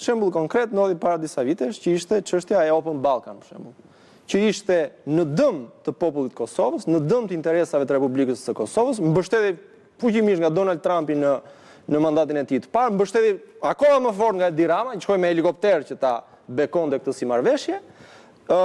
Shembull konkret ndodhi para disa vitesh që ishte çështja e Open Balkan, për shembull, që ishte në dëm të popullit të Kosovës, në dëm të interesave të Republikës së Kosovës, mbështetej fuqimisht nga Donald Trumpi në në mandatin e tij të parë, mbështetej akoma më fort nga Edi Rama, që shkoi me helikopter që ta bekonte këtë si marrëveshje. Ë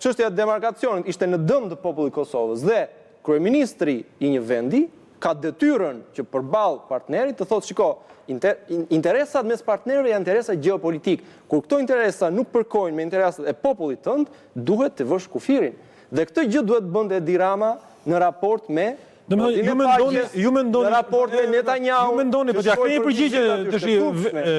çështja e demarkacionit ishte në dëm të popullit të Kosovës dhe kryeministri i një vendi ka detyrën që përballë partnerit të thotë shiko, inter, interesat mes partnerëve janë interesa gjeopolitikë. Kur këto interesa nuk përkojnë me interesat e popullit tënd, duhet të vësh kufirin. Dhe këtë gjë duhet të bënte Edi Rama në raport me Domethënë, ju mendoni, ju mendoni në raport me Netanyahu. Ju mendoni, po t'ia kthej një përgjigje tash,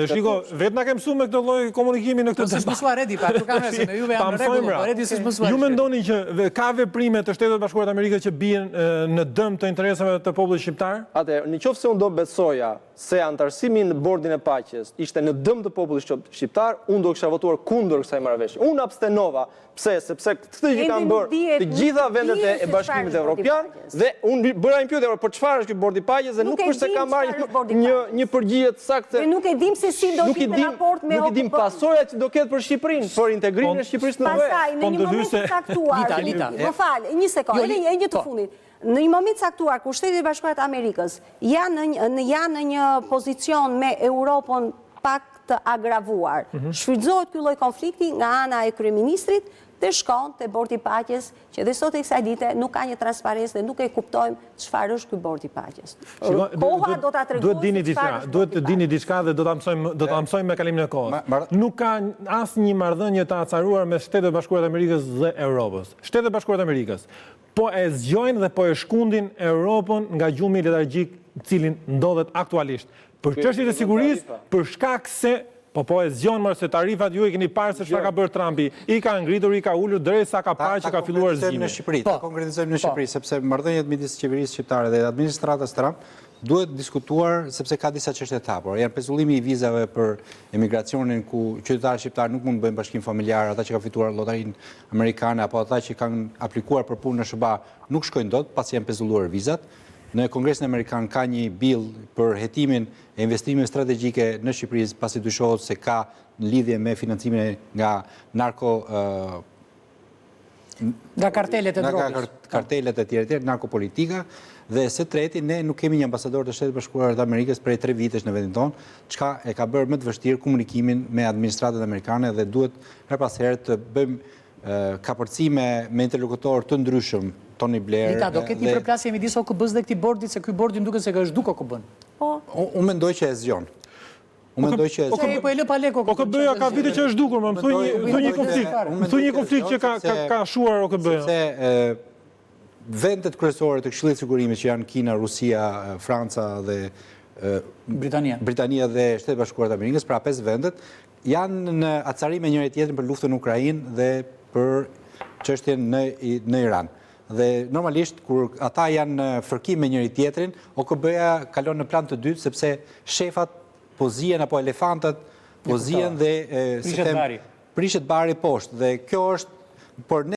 shiko, vetë na ke mësuar me këtë lloj komunikimi në këtë debat. Po s'është mësuar Redi, pa nuk kam se me juve jam në rregull, po Redi s'është mësuar. Ju mendoni që ka veprime të Shteteve të Bashkuara të Amerikës që bien në dëm të interesave të popullit shqiptar? Atëherë, në qoftë se unë do besoja se anëtarësimi në Bordin e Paqes ishte në dëm të popullit shqiptar, unë do kisha votuar kundër kësaj marrëveshje. Unë abstenova Pse? Sepse këtë gjë kanë bërë të gjitha vendet e Bashkimit Evropian dhe unë bëra një pyetje, për çfarë është ky Bord i Paqes dhe nuk është se kam marrë një një përgjigje të saktë. Dhe nuk e dim se si do të jetë raport me Nuk i dim pasojat që do ketë për Shqipërinë, për integrimin e Shqipërisë në BE. Pastaj, në një moment të caktuar, më fal, një sekondë, edhe një, një të jo, fundit. Në një moment të caktuar kur Shtetet e Bashkuara të Amerikës janë në janë në një pozicion me Europën pak të agravuar. Mhm. Shfrytëzohet ky lloj konflikti nga ana e kryeministrit dhe shkon te Bordi i Paqes, që dhe sot e kësaj dite nuk ka një transparencë dhe nuk e kuptojmë çfarë është ky Bord i Paqes. Koha do ta tregojë se çfarë është Duhet të dini diçka dhe do ta mësojmë do ta mësojmë me kalimin e kohës. Nuk ka asnjë marrëdhënie të acaruar mes Shteteve të Bashkuara të Amerikës dhe Europës. Shtetet e Bashkuara të Amerikës po e zgjojnë dhe po e shkundin Europën nga gjumi letargjik në cilin ndodhet aktualisht. Për çështjet e sigurisë, për shkak se Po po e zgjon more se tarifat ju e keni parë se çfarë ka bërë Trumpi, i ka ngritur, i ka ulur derisa ka parë që ka filluar zgjimi. Ta konkretizojmë në Shqipëri, sepse marrëdhëniet midis qeverisë shqiptare dhe administratës Trump duhet diskutuar sepse ka disa çështje të hapura. Janë pezullimi i vizave për emigracionin ku qytetarët shqiptarë nuk mund të bëjnë bashkim familjar, ata që kanë fituar llotarinë amerikane apo ata që kanë aplikuar për punë në SHBA nuk shkojnë dot pasi janë pezulluar vizat. Në Kongresin Amerikan ka një bill për hetimin e investimeve strategjike në Shqipëri, pasi dyshohet se ka lidhje me financimin nga narko nga kartelet e drogës. Nga kartelet e tjera, tjera, narkopolitika dhe së treti ne nuk kemi një ambasador të Shteteve të Bashkuara të Amerikës prej 3 vitesh në vendin tonë, çka e ka bërë më të vështirë komunikimin me administratën amerikane dhe duhet herë pas here të bëjmë kapërcime me interlokutorë të ndryshëm, Tony Blair. Lita, do ketë një përplasje midis OKB-së dhe këtij bordit, se ky bordi më duket se ka zhduk OKB-në. Po. Unë mendoj që e zgjon. Unë mendoj që e zgjon. Po e lë pa lekë OKB. OKB-ja ka vite që është zhdukur, më thuaj një thuaj një konflikt. Më thuaj një konflikt që ka ka ka shuar OKB-ja. Sepse vendet kryesore të Këshillit të Sigurimit që janë Kina, Rusia, Franca dhe Britania. Britania dhe Shtetet e Bashkuara të Amerikës, pra pesë vendet, Janë në acarim me njëri-tjetrin për luftën në Ukrainë dhe për çështjen në në Iran. Dhe normalisht kur ata janë në fërkim me njëri-tjetrin, OKB-ja kalon në plan të dytë sepse shefat po zihen apo elefantët po zihen dhe si them prishet bari poshtë dhe kjo është por ne.